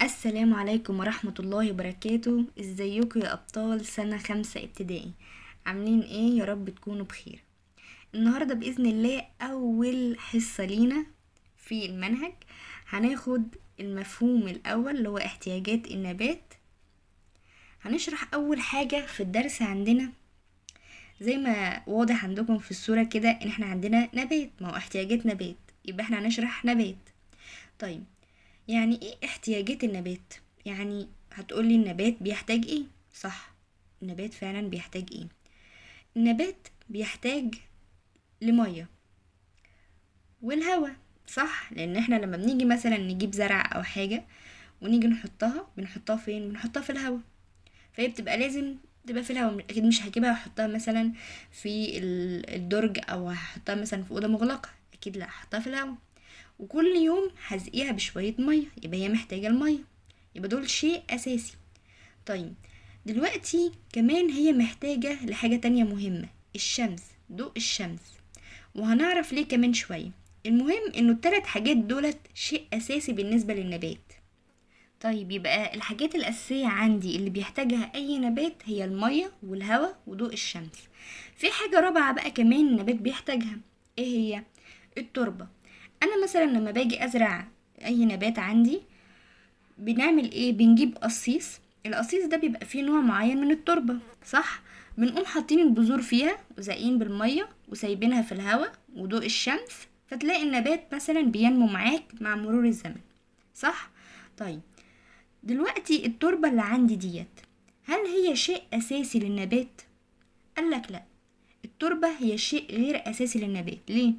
السلام عليكم ورحمة الله وبركاته. ازيكم يا أبطال سنة 5 ابتدائي؟ عاملين ايه؟ يا رب تكونوا بخير. النهاردة بإذن الله أول حصة لينا في المنهج، هناخد المفهوم الأول اللي هو احتياجات النبات. هنشرح أول حاجة في الدرس عندنا، زي ما واضح عندكم في الصورة كده إن احنا عندنا نبات، ما هو احتياجات نبات، يبقى احنا هنشرح نبات. طيب يعني ايه احتياجات النبات؟ يعني هتقولي النبات بيحتاج ايه؟ صح، النبات فعلا بيحتاج ايه؟ النبات بيحتاج لمية والهواء، صح؟ لان احنا لما بنيجي مثلا نجيب زرع او حاجة ونيجي نحطها، بنحطها فين؟ بنحطها في الهواء، فهي بتبقى لازم تبقى في الهواء. اكيد مش هجيبها واحطها مثلا في الدرج او هحطها مثلا في اوضة مغلقة، اكيد لا، هحطها في الهواء. وكل يوم هسقيها بشوية مية، يبقى هي محتاجة المية، يبقى دول شيء أساسي. طيب دلوقتي كمان هي محتاجة لحاجة تانية مهمة، الشمس، ضوء الشمس، وهنعرف ليه كمان شوية. المهم انه التلات حاجات دولت شيء أساسي بالنسبة للنبات. طيب يبقى الحاجات الأساسية عندي اللي بيحتاجها أي نبات هي المية والهواء وضوء الشمس. في حاجة رابعة بقى كمان النبات بيحتاجها، ايه هي؟ التربة. أنا مثلا لما باجي أزرع أي نبات عندي بنعمل ايه؟ بنجيب قصيص، القصيص ده بيبقى فيه نوع معين من التربة، صح؟ بنقوم حاطين البذور فيها وزقين بالمية وسايبينها في الهواء وضوء الشمس، فتلاقي النبات مثلا بينمو معاك مع مرور الزمن، صح؟ طيب دلوقتي التربة اللي عندي ديت هل هي شيء أساسي للنبات؟ قالك لا، التربة هي شيء غير أساسي للنبات. ليه؟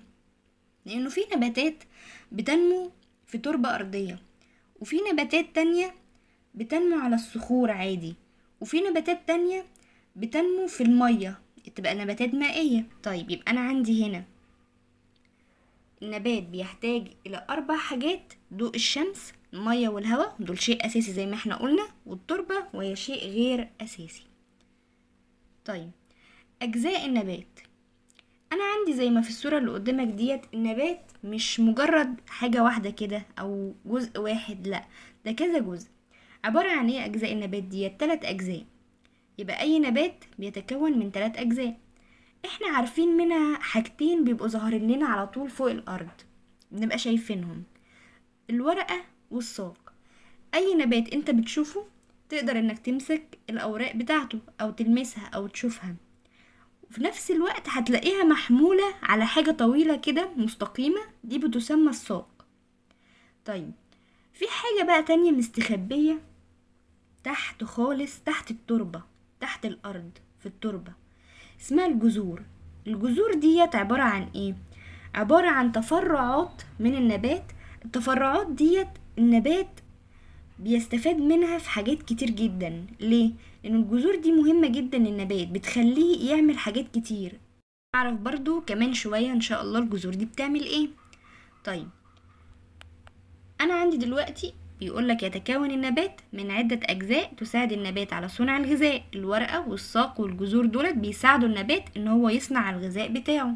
لأنه في نباتات بتنمو في تربة أرضية، وفي نباتات تانية بتنمو على الصخور عادي، وفي نباتات تانية بتنمو في المية، تبقى نباتات مائية. طيب يبقى أنا عندي هنا النبات بيحتاج إلى 4 حاجات: ضوء الشمس، المية والهواء، دول شيء أساسي زي ما احنا قلنا، والتربة وهي شيء غير أساسي. طيب أجزاء النبات، أنا عندي زي ما في الصورة اللي قدامك ديت النبات مش مجرد حاجة واحدة كده أو جزء واحد، لأ ده كذا جزء. عبارة عن إيه أجزاء النبات ديت؟ 3 أجزاء. يبقى أي نبات بيتكون من 3 أجزاء. احنا عارفين منها حاجتين بيبقوا ظاهرين لنا على طول فوق الأرض، بنبقى شايفينهم، الورقة والساق. أي نبات انت بتشوفه تقدر انك تمسك الأوراق بتاعته أو تلمسها أو تشوفها، وفي نفس الوقت هتلاقيها محمولة على حاجة طويلة كده مستقيمة، دي بتسمى الساق. طيب في حاجة بقى تانية مستخبية تحت خالص، تحت التربة، تحت الأرض في التربة، اسمها الجذور. الجذور ديت عبارة عن ايه؟ عبارة عن تفرعات من النبات. التفرعات ديت النبات بيستفاد منها في حاجات كتير جدا. ليه؟ لأن الجذور دي مهمة جدا للنبات، بتخليه يعمل حاجات كتير. نعرف برضو كمان شوية إن شاء الله الجذور دي بتعمل ايه. طيب أنا عندي دلوقتي بيقولك يتكون النبات من عدة أجزاء تساعد النبات على صنع الغذاء. الورقة والساق والجذور دولت بيساعدوا النبات إن هو يصنع الغذاء بتاعه،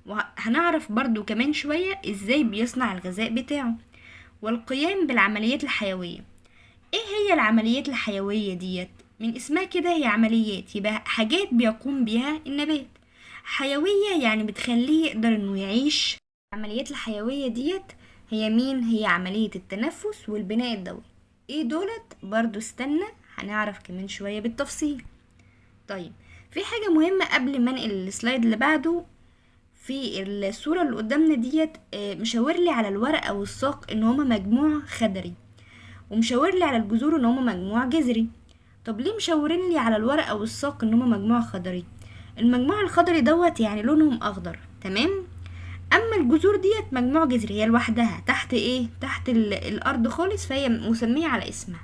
وهنعرف برضو كمان شوية إزاي بيصنع الغذاء بتاعه. والقيام بالعمليات الحيوية. إيه هي العمليات الحيوية ديت؟ من اسمها كده هي عمليات، يبقى حاجات بيقوم بيها النبات. حيوية يعني بتخليه يقدر إنه يعيش. العمليات الحيوية ديت هي مين؟ هي عملية التنفس والبناء الضوئي. ايه دولت؟ برضو استنى هنعرف كمان شوية بالتفصيل. طيب في حاجة مهمة قبل ما انقل السلايد اللي بعده، في الصورة اللي قدامنا ديت، مشاور لي على الورقة والساق ان هما مجموع خضري، ومشاور لي على الجذور ان هما مجموع جذري. طب ليه مشاورين لي على الورقة والساق ان هما مجموع خضري؟ المجموع الخضري دوت يعني لونهم اخضر، تمام؟ اما الجذور ديت مجموع جذري، هي لوحدها تحت ايه؟ تحت الارض خالص، فهي مسمية على اسمها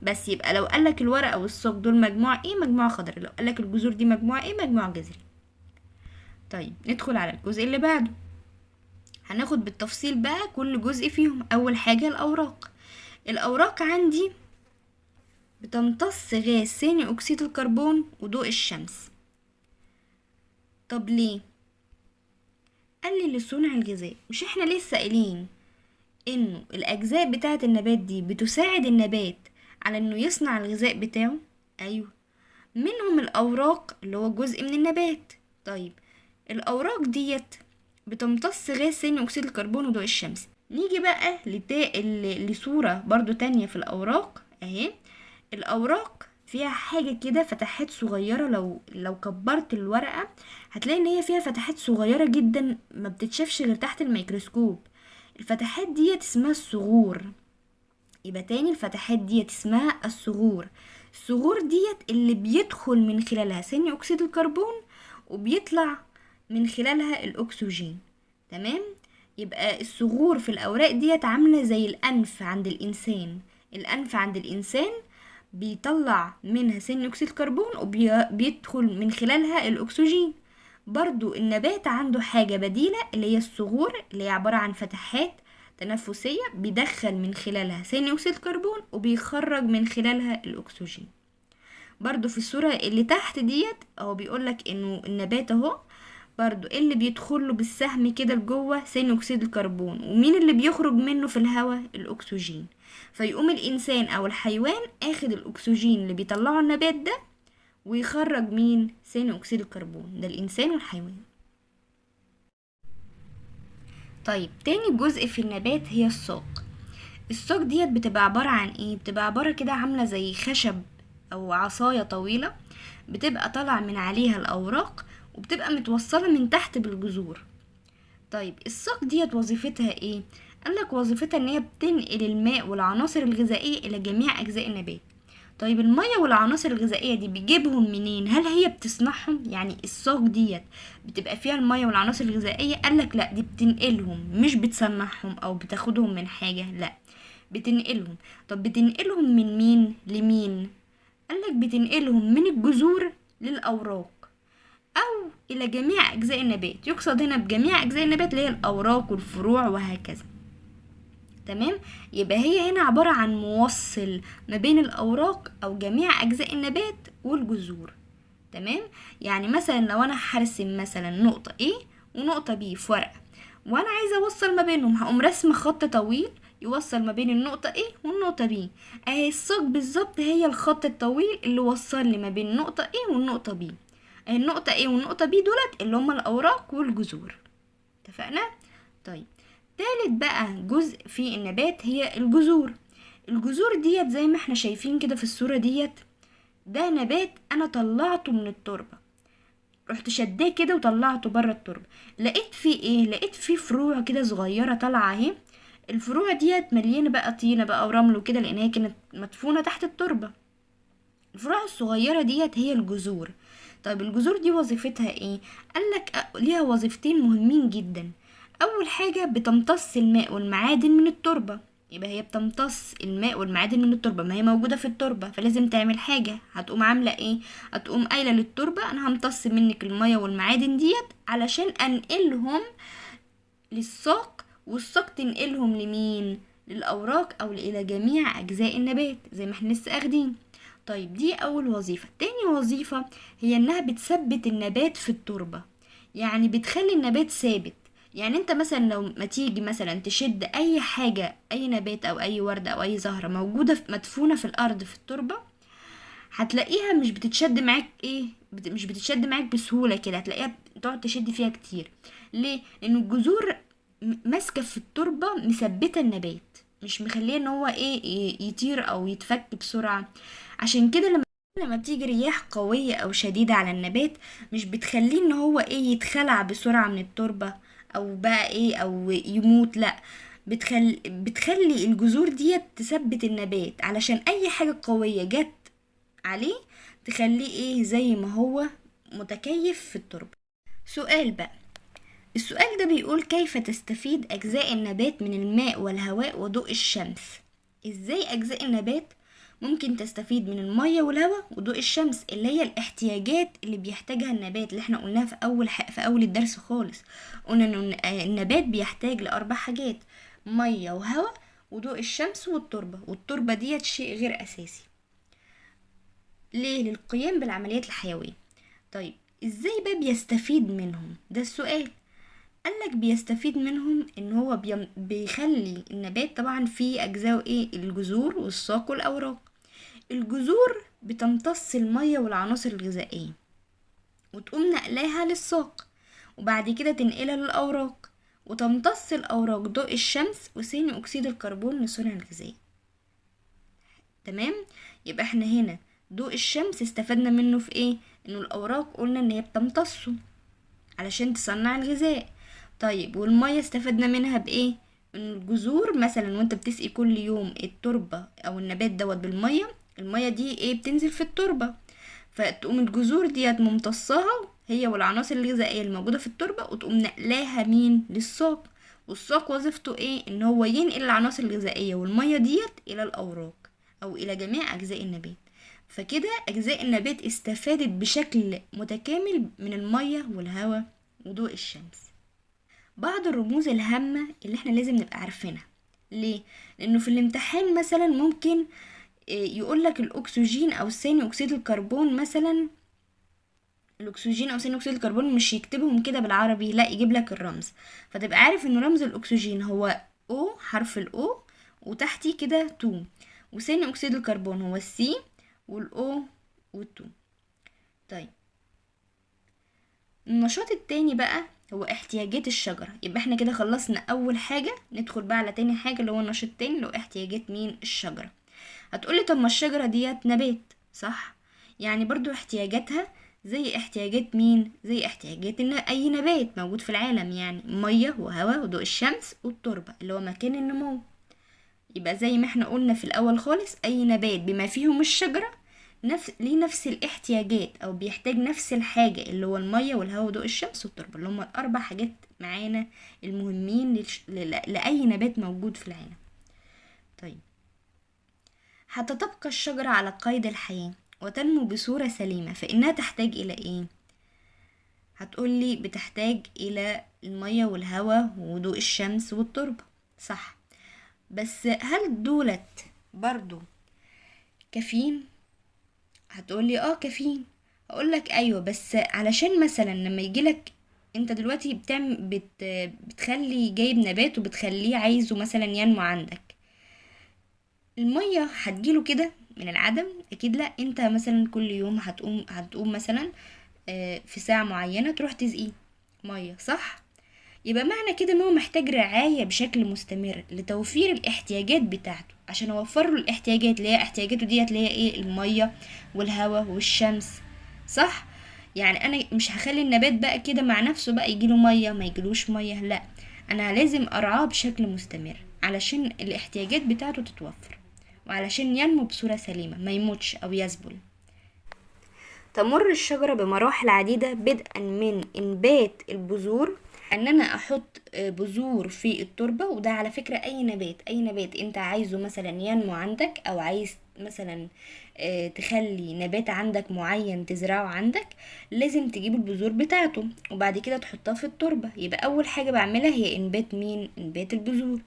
بس. يبقى لو قالك الورقة والساق دول مجموع ايه؟ مجموع خضري. لو قالك الجذور دي مجموع ايه؟ مجموع جذري. طيب ندخل على الجزء اللي بعده، هناخد بالتفصيل بقى كل جزء فيهم. اول حاجة الاوراق. الاوراق عندي بتمتص غاز ثاني اكسيد الكربون وضوء الشمس. طب ليه؟ قال لي لصنع الغذاء. مش احنا لسه قايلين انه الاجزاء بتاعة النبات دي بتساعد النبات على انه يصنع الغذاء بتاعه؟ ايوه، منهم الاوراق اللي هو جزء من النبات. طيب الاوراق ديت بتمتص غاز ثاني اكسيد الكربون وضوء الشمس. نيجي بقى لصورة برضو تانية في الاوراق اهي. الاوراق فيها حاجة كده فتحات صغيرة، لو كبرت الورقة هتلاقي ان هي فيها فتحات صغيرة جدا ما بتتشافش غير تحت الميكروسكوب. الفتحات ديت اسمها الثغور. يبقى تاني الفتحات ديت اسمها الثغور. الثغور ديت اللي بيدخل من خلالها ثاني اكسيد الكربون وبيطلع من خلالها الاكسجين. تمام؟ يبقى الثغور في الاوراق ديت عاملة زي الانف عند الانسان. الانف عند الانسان بيطلع منها ثاني اكسيد الكربون وبيدخل من خلالها الاكسجين. برضو النبات عنده حاجة بديلة اللي هي الثغور، اللي هي عبارة عن فتحات تنفسية بيدخل من خلالها ثاني أكسيد الكربون وبيخرج من خلالها الأكسجين. برضو في الصورة اللي تحت ديت اهو بيقولك انه النبات اهو برضو اللي بيدخله بالسهم كده لجوه ثاني أكسيد الكربون، ومين اللي بيخرج منه في الهواء؟ الأكسجين. فيقوم الإنسان أو الحيوان اخد الأكسجين اللي بيطلعه النبات ده ويخرج مين؟ ثاني أكسيد الكربون. ده الإنسان والحيوان. طيب تاني جزء في النبات هي الساق. الساق ديت بتبقى عبارة عن ايه؟ بتبقى عبارة كده عاملة زي خشب او عصاية طويلة بتبقى طالعة من عليها الأوراق وبتبقى متوصلة من تحت بالجذور. طيب الساق ديت وظيفتها ايه؟ قالك وظيفتها ان هي بتنقل الماء والعناصر الغذائية الى جميع اجزاء النبات. طيب المية والعناصر الغذائية دي بيجيبهم منين؟ هل هي بتصنعهم؟ يعني الساق ديت بتبقى فيها المية والعناصر الغذائية؟ قالك لا، دي بتنقلهم مش بتصنعهم او بتاخدهم من حاجة، لا بتنقلهم. طب بتنقلهم من مين لمين؟ قالك بتنقلهم من الجذور للأوراق أو إلى جميع أجزاء النبات. يقصد هنا بجميع أجزاء النبات اللي هي الأوراق والفروع وهكذا. تمام؟ يبقى هي هنا عبارة عن موصل ما بين الأوراق أو جميع أجزاء النبات والجذور. تمام؟ يعني مثلا لو أنا هرسم مثلا نقطة A ونقطة B في ورقة وأنا عايزة أوصل ما بينهم، هقوم رسم خط طويل يوصل ما بين النقطة A والنقطة B. أهي الساق بالظبط هي الخط الطويل اللي وصل لي ما بين النقطة A والنقطة B. أهي النقطة A والنقطة B دولت اللي هما الأوراق والجذور. اتفقنا؟ طيب تالت بقى جزء في النبات هي الجذور. الجذور ديت زي ما احنا شايفين كده في الصورة ديت، ده نبات انا طلعته من التربة، رحت شداه كده وطلعته بره التربة، لقيت فيه ايه؟ لقيت فيه فروع كده صغيرة طالعة اهي. الفروع ديت مليانة بقى طينة بقى ورمل وكده لان هي كانت مدفونة تحت التربة. الفروع الصغيرة ديت هي الجذور. طيب الجذور دي وظيفتها ايه؟ قالك ليها وظيفتين مهمين جدا. اول حاجة بتمتص الماء والمعادن من التربة. يبقى هي بتمتص الماء والمعادن من التربة، ما هي موجودة في التربة فلازم تعمل حاجة. هتقوم عاملة ايه؟ هتقوم قايلة للتربة انا همتص منك المية والمعادن ديت علشان انقلهم للساق، والساق تنقلهم لمين؟ للأوراق أو إلى جميع أجزاء النبات زي ما احنا لسه أخدين. طيب دي أول وظيفة. تاني وظيفة هي إنها بتثبت النبات في التربة، يعني بتخلي النبات ثابت. يعني انت مثلا لو ما تيجي مثلا تشد اي حاجة، اي نبات او اي وردة او اي زهرة موجودة مدفونة في الارض في التربة، هتلاقيها مش بتتشد معاك ايه، مش بتتشد معاك بسهولة كده، هتلاقيها تقعد تشد فيها كتير. ليه؟ لان الجذور ماسكة في التربة مثبتة النبات، مش مخليه ان هو ايه يطير او يتفك بسرعة. عشان كده لما بتيجي رياح قوية او شديدة على النبات مش بتخليه ان هو ايه يتخلع بسرعة من التربة او بقى ايه او يموت، لا بتخلي الجذور ديت تثبت النبات علشان اي حاجة قوية جت عليه تخليه ايه زي ما هو متكيف في التربة. سؤال بقى، السؤال ده بيقول كيف تستفيد أجزاء النبات من الماء والهواء وضوء الشمس؟ إزاي أجزاء النبات ممكن تستفيد من المية والهواء وضوء الشمس اللي هي الاحتياجات اللي بيحتاجها النبات اللي احنا قلناها في أول الدرس خالص. قلنا إن النبات بيحتاج لأربع حاجات: مية وهواء وضوء الشمس والتربة، والتربة ديت شيء غير أساسي ليه؟ للقيام بالعمليات الحيوية. طيب ازاي بقى بيستفيد منهم؟ ده السؤال. قالك بيستفيد منهم ان هو بيخلي النبات طبعا في اجزاء ايه؟ الجذور والساق والاوراق. الجذور بتمتص المية والعناصر الغذائية وتقوم نقلاها للساق، وبعد كده تنقلها للأوراق، وتمتص الأوراق ضوء الشمس وثاني أكسيد الكربون لصنع الغذاء. تمام؟ يبقى احنا هنا ضوء الشمس استفدنا منه في ايه؟ انه الأوراق قلنا ان هي بتمتصه علشان تصنع الغذاء. طيب والمية استفدنا منها بايه؟ ان الجذور مثلا وانت بتسقي كل يوم التربة او النبات دوت بالمية، المية دي ايه؟ بتنزل في التربة، فتقوم الجذور ديت ممتصاها هي والعناصر الغذائية الموجودة في التربة، وتقوم نقلاها مين؟ للساق. والساق وظيفته ايه؟ ان هو ينقل العناصر الغذائية والمية ديت الى الاوراق او الى جميع اجزاء النبات. فكده اجزاء النبات استفادت بشكل متكامل من المية والهواء وضوء الشمس. بعض الرموز الهامة اللي احنا لازم نبقى عارفينها. ليه؟ لانه في الامتحان مثلا ممكن يقولك الاكسجين او ثاني اكسيد الكربون مثلا، الاكسجين او ثاني اكسيد الكربون مش يكتبهم كده بالعربي، لا يجيب لك الرمز، فتبقى عارف ان رمز الاكسجين هو O، حرف ال O وتحتيه كده 2، وثاني اكسيد الكربون هو السي والاو والتو. طيب النشاط التاني بقى هو احتياجات الشجرة. يبقى احنا كده خلصنا اول حاجة، ندخل بقى على تاني حاجة اللي هو النشاط التاني اللي هو احتياجات مين؟ الشجرة. هتقولي طب ما الشجرة ديت نبات، صح؟ يعني برضو احتياجاتها زي احتياجات مين؟ زي احتياجات اي نبات موجود في العالم، يعني مية وهواء وضوء الشمس والتربة اللي هو مكان النمو. يبقى زي ما احنا قلنا في الاول خالص اي نبات بما فيهم الشجرة ليه نفس الاحتياجات او بيحتاج نفس الحاجة اللي هو المية والهواء وضوء الشمس والتربة، اللي هم الاربع حاجات معانا المهمين لأي نبات موجود في العالم. طيب حتى تبقى الشجرة على قيد الحياة وتنمو بصورة سليمة فإنها تحتاج إلى إيه؟ هتقولي بتحتاج إلى المية والهواء وضوء الشمس والتربة، صح؟ بس هل دولت برضو كافيين؟ هتقولي كافيين. هقولك أيوة، بس علشان مثلا لما يجيلك انت دلوقتي بتخلي جايب نبات وبتخليه عايزه مثلا ينمو عندك، المية هتجيله كده من العدم؟ اكيد لا. انت مثلا كل يوم هتقوم مثلا، في ساعة معينة تروح تسقيه مية، صح؟ يبقى معنى كده ان هو محتاج رعاية بشكل مستمر لتوفير الاحتياجات بتاعته، عشان اوفر له الاحتياجات اللي هي احتياجاته ديت اللي هي ايه؟ المية والهواء والشمس، صح؟ يعني انا مش هخلي النبات بقى كده مع نفسه بقى يجيله مية ما يجيلوش مية، لا، انا لازم ارعاه بشكل مستمر علشان الاحتياجات بتاعته تتوفر وعلشان ينمو بصورة سليمة ما يموتش او يذبل. تمر الشجرة بمراحل عديدة بدءا من انبات البذور، ان انا احط بذور في التربة، وده على فكرة اي نبات انت عايزه مثلا ينمو عندك او عايز مثلا، تخلي نبات عندك معين تزرعه عندك، لازم تجيب البذور بتاعته وبعد كده تحطها في التربة. يبقى اول حاجة بعملها هي انبات مين؟ انبات البذور.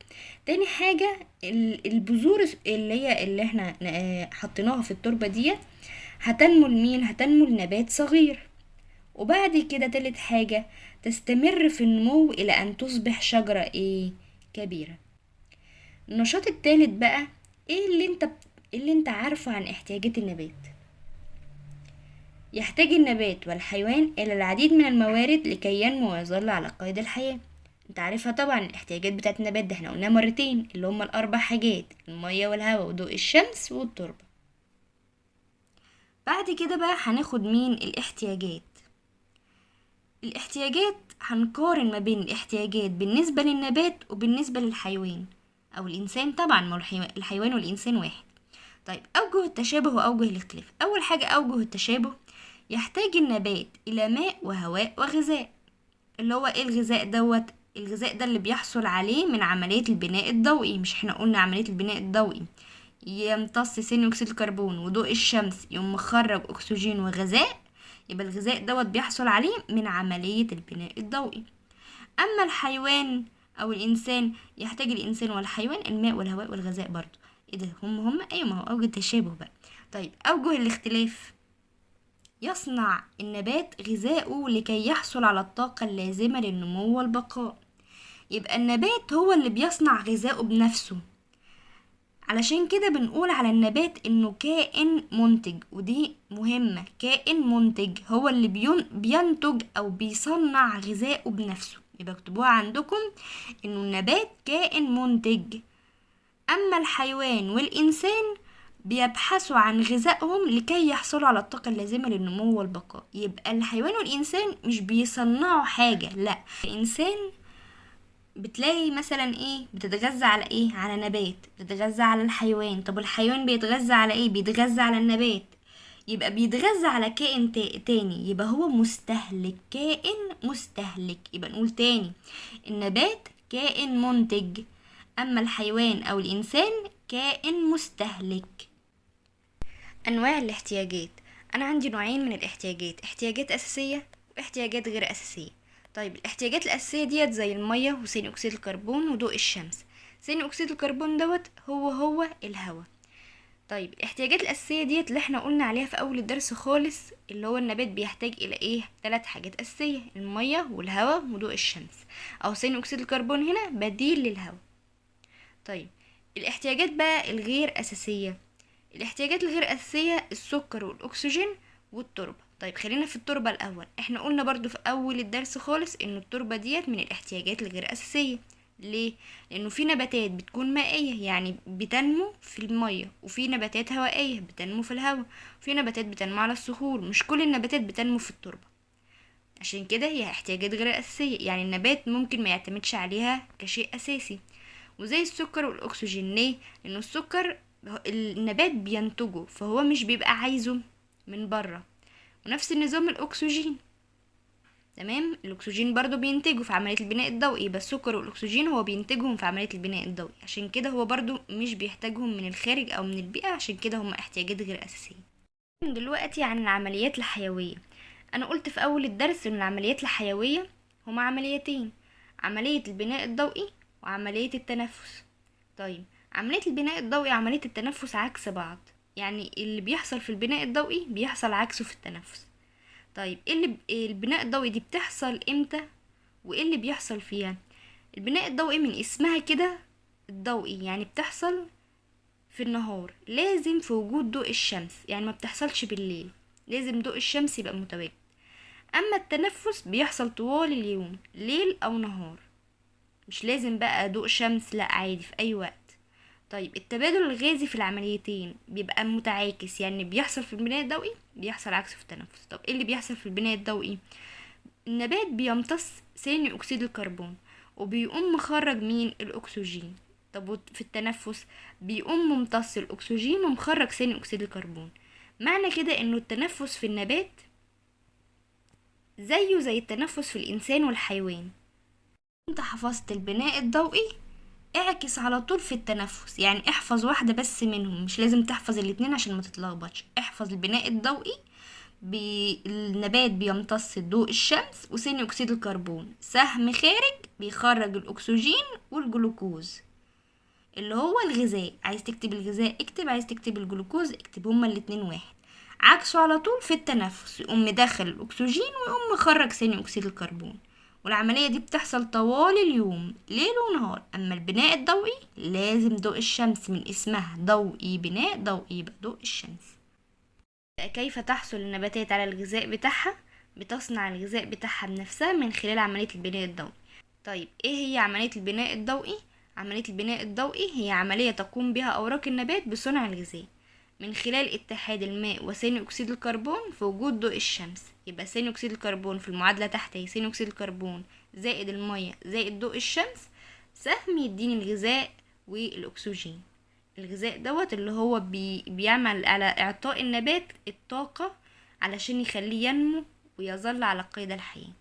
تاني حاجة البذور اللي هي اللي احنا حطيناها في التربة ديت هتنمو لمين؟ هتنمو لنبات صغير. وبعد كده تالت حاجة تستمر في النمو إلى أن تصبح شجرة إيه؟ كبيرة. النشاط التالت بقى إيه إيه اللي أنت عارفه عن احتياجات النبات؟ يحتاج النبات والحيوان إلى العديد من الموارد لكي ينمو ويظل على قيد الحياة. أنت عارفها طبعا الاحتياجات بتاعت النبات ده احنا قلناها مرتين، اللي هما الأربع حاجات، المية والهواء وضوء الشمس والتربة. بعد كده بقى هناخد مين؟ الاحتياجات. الاحتياجات هنقارن ما بين الاحتياجات بالنسبة للنبات وبالنسبة للحيوان أو الإنسان، طبعا ما هو الحيوان والإنسان واحد. طيب أوجه التشابه وأوجه الاختلاف. أول حاجة أوجه التشابه، يحتاج النبات إلى ماء وهواء وغذاء، اللي هو إيه الغذاء دوت؟ الغذاء ده اللي بيحصل عليه من عملية البناء الضوئي، مش احنا قلنا عملية البناء الضوئي يمتص ثاني أكسيد الكربون وضوء الشمس يقوم مخرج أكسجين وغذاء، يبقى الغذاء دوت بيحصل عليه من عملية البناء الضوئي. أما الحيوان أو الإنسان، يحتاج الإنسان والحيوان الماء والهواء والغذاء برضو. إيه ده؟ هم هم؟ أيوة، ما هو أوجه التشابه بقى. طيب أوجه الاختلاف، يصنع النبات غذاؤه لكي يحصل على الطاقة اللازمة للنمو والبقاء. يبقى النبات هو اللي بيصنع غذاؤه بنفسه، علشان كده بنقول على النبات انه كائن منتج، ودي مهمة. كائن منتج هو اللي بينتج او بيصنع غذاؤه بنفسه. يبقى اكتبوها عندكم انه النبات كائن منتج. اما الحيوان والانسان بيبحثوا عن غذائهم لكي يحصلوا على الطاقة اللازمة للنمو والبقاء. يبقى الحيوان والانسان مش بيصنعوا حاجة، لا، الانسان بتلاقي مثلا ايه، بتتغذى على ايه؟ على نبات، بتتغذى على الحيوان. طب الحيوان بيتغذى على ايه؟ بيتغذى على النبات. يبقى بيتغذى على كائن تاني، يبقى هو مستهلك، كائن مستهلك. يبقى نقول تاني، النبات كائن منتج، اما الحيوان او الانسان كائن مستهلك. انواع الاحتياجات. انا عندي نوعين من الاحتياجات، احتياجات اساسية واحتياجات غير اساسية. طيب الاحتياجات الاساسية ديت زي المية وثاني اكسيد الكربون وضوء الشمس. ثاني اكسيد الكربون دوت هو الهواء. طيب الاحتياجات الاساسية ديت اللي احنا قلنا عليها في اول الدرس خالص، اللي هو النبات بيحتاج الى ايه؟ 3 حاجات اساسية، المية والهواء وضوء الشمس، او ثاني اكسيد الكربون هنا بديل للهواء. طيب الاحتياجات بقى الغير اساسية، الاحتياجات الغير اساسية السكر والاكسجين والتربة. طيب خلينا في التربة الاول. احنا قلنا برضو في اول الدرس خالص ان التربة ديت من الاحتياجات الغير اساسية. ليه؟ لانه في نباتات بتكون مائية يعني بتنمو في المية، وفي نباتات هوائية بتنمو في الهواء، وفي نباتات بتنمو على الصخور. مش كل النباتات بتنمو في التربة، عشان كده هي احتياجات غير اساسية، يعني النبات ممكن ما يعتمدش عليها كشيء اساسي. وزي السكر والاكسجين، ليه؟ لانه السكر النبات بينتجه فهو مش بيبقى عايزه من بره. ونفس النظام الاكسجين، تمام، الاكسجين برضو بينتجه في عملية البناء الضوئي، يبقى السكر والاكسجين هو بينتجهم في عملية البناء الضوئي، عشان كده هو برضو مش بيحتاجهم من الخارج او من البيئة، عشان كده هم احتياجات غير اساسية. دلوقتي عن العمليات الحيوية. انا قلت في اول الدرس ان العمليات الحيوية هما عمليتين، عملية البناء الضوئي وعملية التنفس. طيب عملية البناء الضوئي وعملية التنفس عكس بعض، يعني اللي بيحصل في البناء الضوئي بيحصل عكسه في التنفس. طيب ايه اللي البناء الضوئي دي بتحصل امتى وايه اللي بيحصل فيها؟ البناء الضوئي من اسمها كده الضوئي، يعني بتحصل في النهار، لازم في وجود ضوء الشمس، يعني ما بتحصلش بالليل، لازم ضوء الشمس يبقى متواجد. اما التنفس بيحصل طوال اليوم، ليل او نهار، مش لازم بقى ضوء شمس، لا عادي في اي وقت. طيب التبادل الغازي في العمليتين بيبقى متعاكس، يعني بيحصل في البناء الضوئي بيحصل عكسه في التنفس. طب ايه اللي بيحصل في البناء الضوئي؟ النبات بيمتص ثاني اكسيد الكربون وبيقوم مخرج مين؟ الاكسجين. طب في التنفس بيقوم ممتص الاكسجين ومخرج ثاني اكسيد الكربون. معنى كده انه التنفس في النبات زيه زي التنفس في الانسان والحيوان. انت حفظت البناء الضوئي اعكس على طول في التنفس، يعني احفظ واحدة بس منهم، مش لازم تحفظ الاتنين عشان ما تتلخبطش. احفظ البناء الضوئي، النبات بيمتص ضوء الشمس وثاني اكسيد الكربون، سهم خارج بيخرج الاكسجين والجلوكوز اللي هو الغذاء. عايز تكتب الغذاء اكتب، عايز تكتب الجلوكوز اكتب، هما الاتنين واحد. عكسه على طول في التنفس، يقوم مدخل الاكسجين ويقوم مخرج ثاني اكسيد الكربون. والعملية دي بتحصل طوال اليوم ليل ونهار. أما البناء الضوئي لازم ضوء الشمس، من اسمها ضوئي، بناء ضوئي يبقى ضوء الشمس. كيف تحصل النباتات على الغذاء بتاعها؟ بتصنع الغذاء بتاعها بنفسها من خلال عملية البناء الضوئي. طيب ايه هي عملية البناء الضوئي؟ عملية البناء الضوئي هي عملية تقوم بها أوراق النبات بصنع الغذاء من خلال اتحاد الماء وثاني أكسيد الكربون في وجود ضوء الشمس. يبقى ثاني أكسيد الكربون في المعادلة تحت هي ثاني أكسيد الكربون زائد المية زائد ضوء الشمس، سهم يديني الغذاء والأكسجين. الغذاء دوت اللي هو بيعمل على إعطاء النبات الطاقة علشان يخليه ينمو ويظل على قيد الحياة.